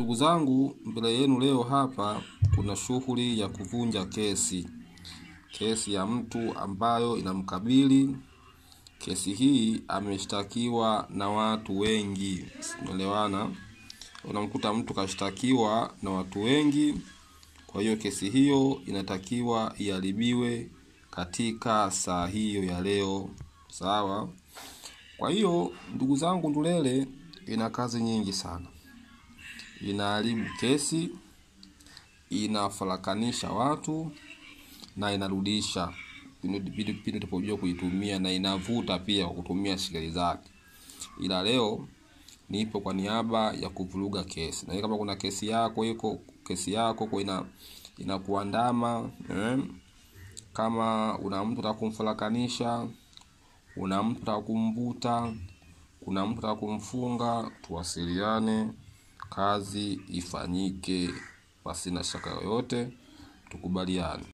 Ndugu zangu, mbele yenu leo hapa kuna shughuli ya kuvunja kesi. Kesi ya mtu ambayo inamkabili. Kesi hii ameshtakiwa na watu wengi. Unaelewana? Unamkuta mtu kashtakiwa na watu wengi. Kwa hiyo kesi hiyo inatakiwa iharibiwe katika saa hiyo ya leo. Sawa? Kwa hiyo ndugu zangu, ndulele ina kazi nyingi sana. Inaharibu kesi, inafarakanisha watu na inarudisha pindi utapojua kuitumia, na inavuta pia kwa kutumia shigeli zake. Ila leo nipo kwa niaba ya kuvuruga kesi. Na kama kuna kesi yako iko kesi yako kwa inakuandama, kama una mtu unataka kumfarakanisha, una mtu unataka kumvuta, kuna mtu unataka kumfunga, tuwasiliane, kazi ifanyike pasina shaka yoyote, tukubaliane.